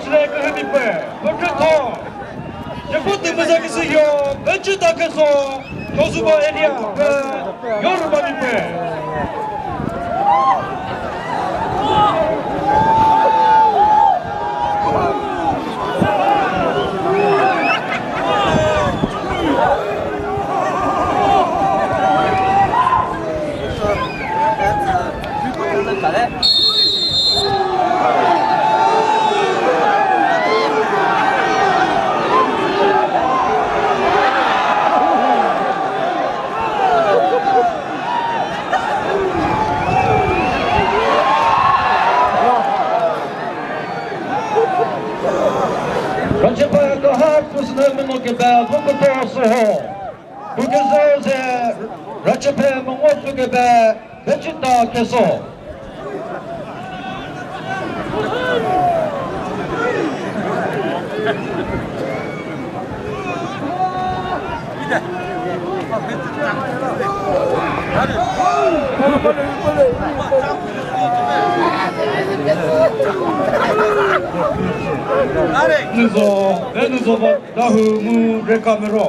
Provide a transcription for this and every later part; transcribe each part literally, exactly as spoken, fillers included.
Kühümi pü, pü kretho. Jeputü müza küsü yo, Bechita Kheso, Chozuba area, pü, Yoruba mi pü. Rachapa kaha pusna meno keba vukuto soho. Puküzü ze Rachaphe müngo pükübe Bechita Kheso. Nüzo, ve nüzo va dahu mu rekamero.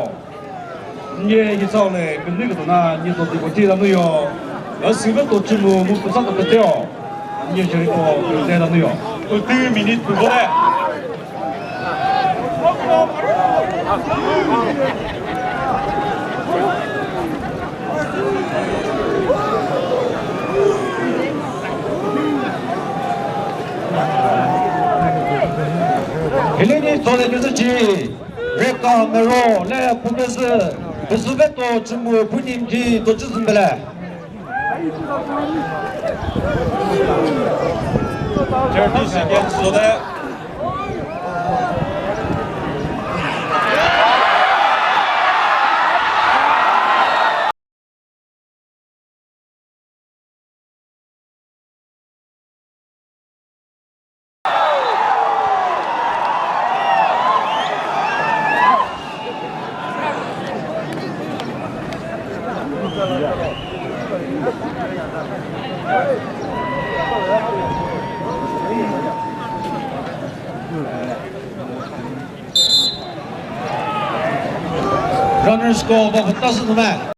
Nye hi sao le, künü kütona, nye to ti ko ti la nuyo. Asüve to chimu, mu kusa to peteo. Nye jeri ko, te la nuyo. Uti minute tu bole. Hilini tsole küzü chi. Reka mero le puküzü, püsüveto chümu phunim ji to chüzümbele. Thirty seconds so that. Runners goal, ba pütsa sü nume.